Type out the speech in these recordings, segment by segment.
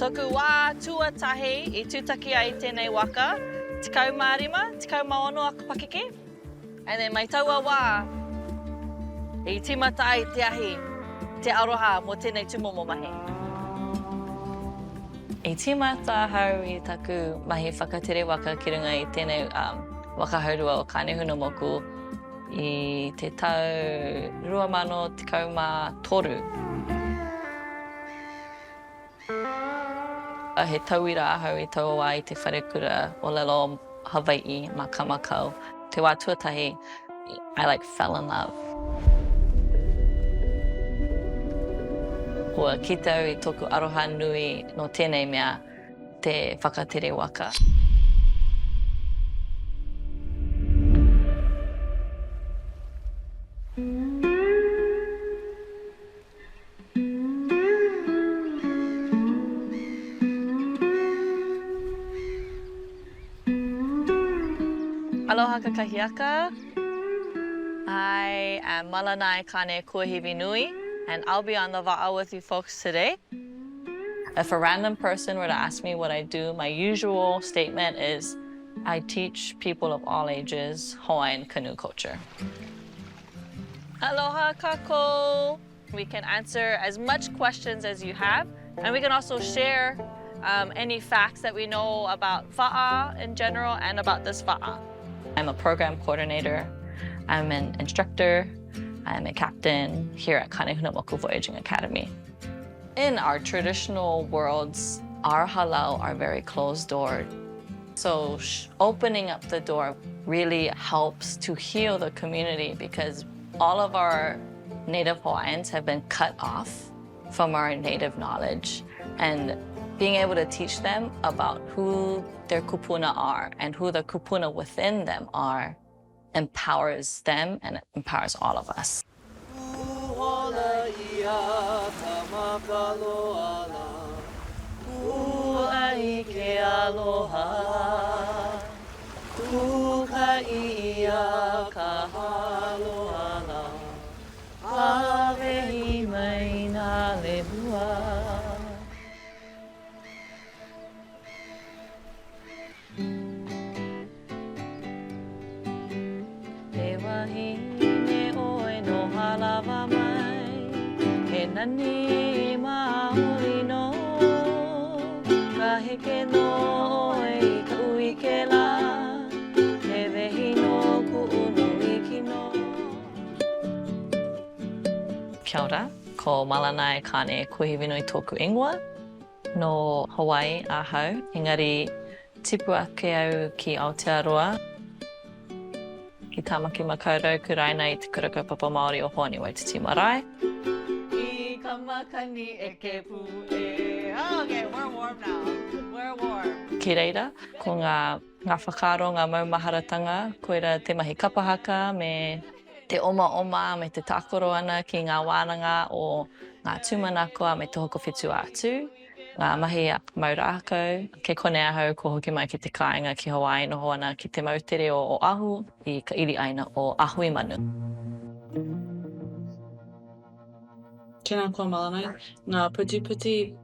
Toku wā tuatahi i tūtaki ai i tēnei waka, 15, 16 aku pakeke. And then mai taua wā i tīmata ai te ahi, te aroha mō tēnei tūmomo mahi. I tīmata ahau i taku mahi whakatere waka ki runga i tēnei waka haurua o Kānehunamoku i te tau 2013. He tauira ahau i taua wā i te wharekura Olelo Hawai'i ma Kamakau. Te wā tuatahi, I like fell in love. Kua kite au i toku aroha nui no tenei mea, te whakatere waka. Aloha kakahiaka. I am Malanai Kane Kuahiwinui and I'll be on the va'a with you folks today. If a random person were to ask me what I do, my usual statement is I teach people of all ages Hawaiian canoe culture. Aloha kākou! We can answer as much questions as you have and we can also share um, any facts that we know about fa'a in general and about this fa'a. I'm a program coordinator, I'm an instructor, I'm a captain here at Kanehunamoku Voyaging Academy. In our traditional worlds, our halau are very closed-doored. So opening up the door really helps to heal the community because all of our Native Hawaiians have been cut off from our native knowledge and being able to teach them about who their kupuna are and who the kupuna within them are empowers them and empowers all of us. He wahine ʻoe no Halawa mai, He nani maoli nō, Ka heke nō ʻoe i kaʻu ʻike lā, He wehi nō kuʻu nui kino. Kia ora, ko Malanai Kane Kuahiwinui tōku ingoa. Nō Hawaii ahau, engari tipu ake au ki Aotearoa, ki Tāmaki Makaurau, kuraina i Te Kura Kaupapa Māori o Hoani Waititi Marae. I ka makani eke pu e. Oh, okay, we're warm now. We're warm. Ki reira, ko ngā, ngā whakaaro, ngā maumaharatanga, koira te mahi kapa haka me te omaoma me te tākaro ana ki ngā wānanga o ngā tūmanakoa me te hokowhitu a Tū, ngā mahi mau rākau. Kei konei ahau kua hoki mai ki te kāinga ki Hawaii noho ana ki te moutere o Oahu i ka iri āina o Ahuimanu. Tēnā koa Malanai, ngā putiputi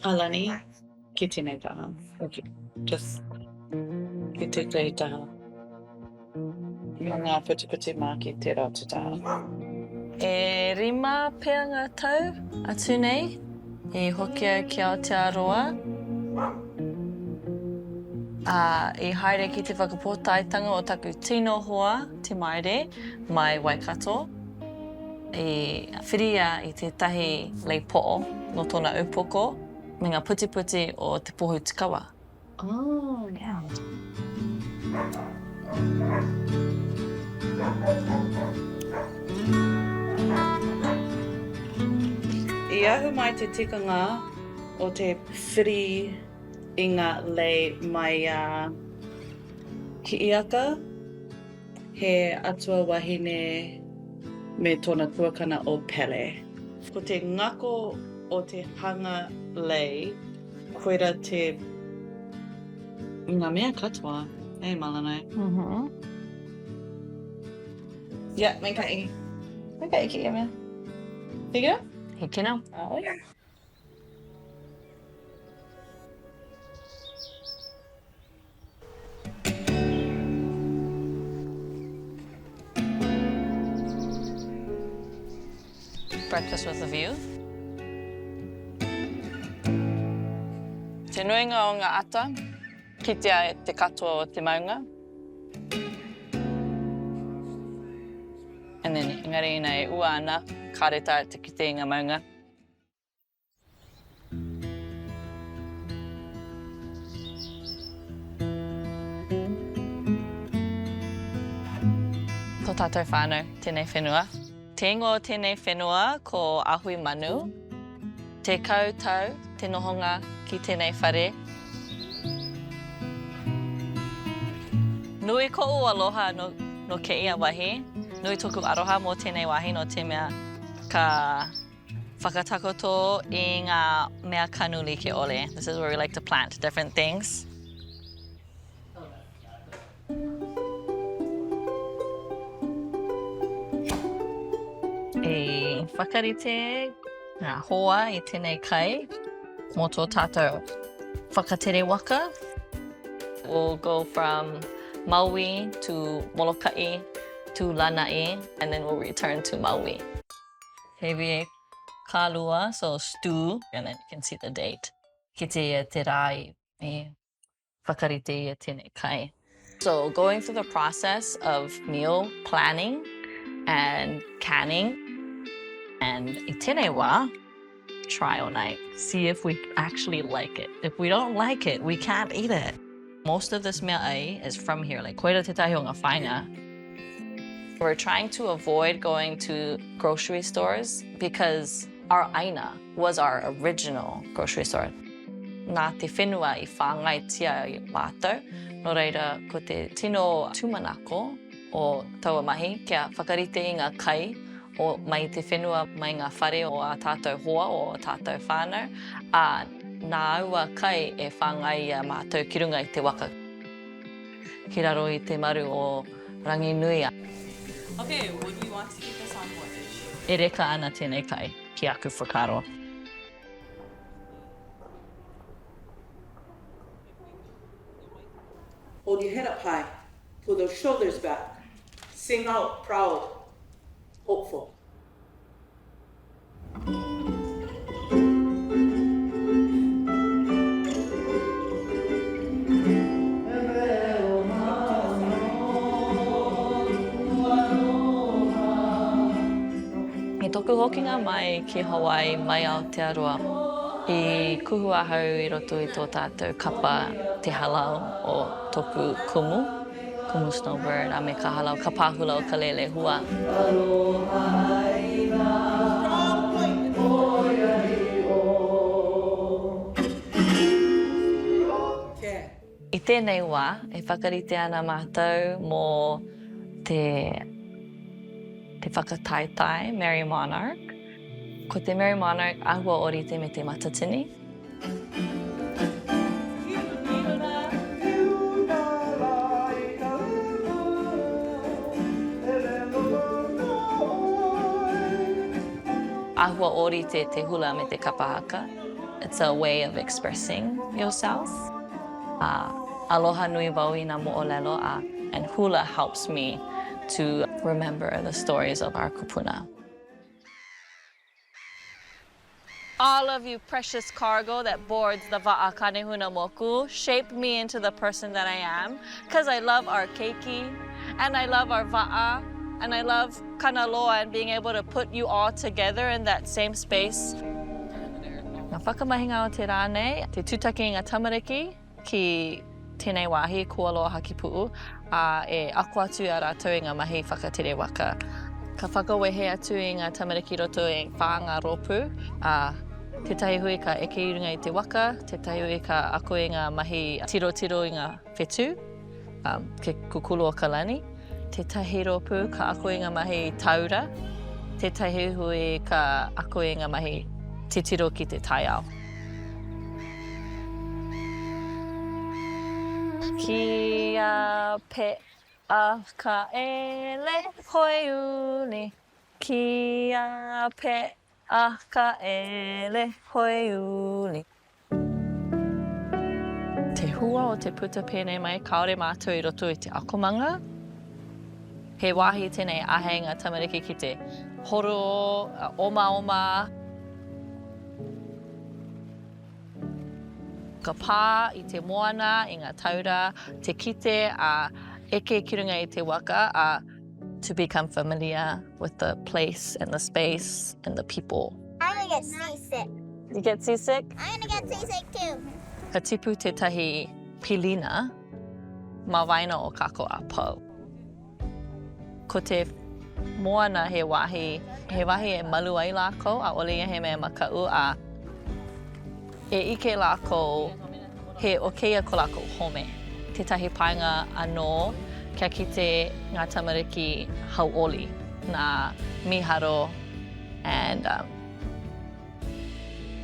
a Lani. Ki tēnei taha. Just ki tētahi taha. Me ngā putiputi mā ki tērā atu taha. E rima pea ngā tau atu nei i hoki au ki Aotearoa, ā, i haere ki te whakapōtaetanga o taku tino hoa, Te Maire, mai Waikato. I whiria i tētahi lei po'o nō tōna upoko. Me nga putiputi o te pohutukawa. Oh. Yeah. I ahu mai te tikanga o te whiri i nga lei mai a Hiiaka, he atua wahine me tona tuakana o Pele. Ko te ngako o te hanga lei, koira te. Nga mea katoa, e Malanai. Mm-hmm. Yeah, me kai. Me kai ki ia mea. Hikina? Hikina. Oh, yeah. Breakfast with a view. Te nuinga o ngā ata, kitea e te katoa o te maunga. And then, engari ina e ua ana, kāre taea te kite i ngā maunga. Tō tātou whānau, tēnei whenua. Te ingoa o tēnei whenua ko Ahuimanu. 10 tau te nohonga ki tēnei whare. Nui koʻu aloha no, no kēia wahi. Nui toku aroha mō tēnei wāhi nō te mea ka Whakatakoto i ngā mea kanu like ʻole. This is where we like to plant different things. I whakarite ngā hoa i tēnei kai mō tō tātou whakatere waka. We'll go from Maui to Molokaʻi to Lanaʻi and then we'll return to Maui. Heavy kalua, so stew, and then you can see the date. Kite ia te rā i whakarite ia tēnei kai. So going through the process of meal planning and canning, and i tēnei wā, trial night. See if we actually like it. If we don't like it, we can't eat it. Most of this mea ai is from here, like koira tētahi o ngā whāinga. We're trying to avoid going to grocery stores because our aina was our original grocery store. Nā te whenua i whāngaitia i mātou, nō reira ko te tino tūmanako o taua mahi kia whakarite i ngā kai o mai te whenua, mai ngā whare o ā tātou hoa, o ā tātou whānau, ā, nā aua kai e whāngai i a mātou ki runga i te waka, ki raro i te maru o Ranginui. Okay, would we want to eat this on voyage? E reka ana tēnei kai, ki aku whakaaro. Hold your head up high, pull those shoulders back, sing out proud, hopeful. I toku hokinga mai ki Hawaii mai Aotearoa, i kuhu ahau i roto i tō tātou kapa te halau o toku kumu. Kumu Snowbird a me ka hala o ka pāhula o ka lelehua. I tēnei wā, e whakarite ana mātou mō te te whakataetae Merrie Monarch. Ko te Merrie Monarch āhua ōrite me te Matatini. Āhua ōrite te hula me te kapa haka. It's a way of expressing yourself. Ā, aloha nui wau i nā moʻolelo a and hula helps me to remember the stories of our kupuna. All of you precious cargo that boards the Va'a Kanehunamoku shape me into the person that I am cause I love our keiki and I love our va'a and I love Kanaloa and being able to put you all together in that same space. Ngā whakamahinga o te rā nei, te tūtaki i ngā tamariki ki tēnei wāhi, Kualoa Hakipu'u, ā, e ako atu i a rātou i ngā mahi whakatere waka. Ka whakawehe atu i ngā tamariki i roto i whā ngā rōpū, ā, tētahi hui ka eke i runga i te waka, tētahi hui ka ako i ngā mahi tirotiro i ngā whetū, ā, ke kukulu o ka lani, tētahi rōpū ka ako i ngā mahi taura, tētahi hui ka ako i ngā mahi titiro ki te taiao. Kia pe'a ka ele hoi uli, Kia pe'a ka ele hoi uli. Te hua o te puta pēnei mai, kāore mātou i roto i te akomanga. He wāhi tēnei āhei ngā tamariki ki te. Horo, omaoma. Ka pā i te moana, i ngā taura, te kite, a eke ki runga i te waka, a to become familiar with the place and the space and the people. I'm gonna get seasick. You get seasick? I'm gonna get seasick too. Ka tipu tētahi pilina mā waena o kākou a pau. Ko te moana he wāhi, he wahi e malu ai lākou, ʻaʻole ia he mea makaʻu, a e ʻike lākou he ʻo kēia ko lākou home. Tētahi painga anō kia kite ngā tamariki hauʻoli, nā mīharo and um,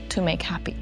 to make happy.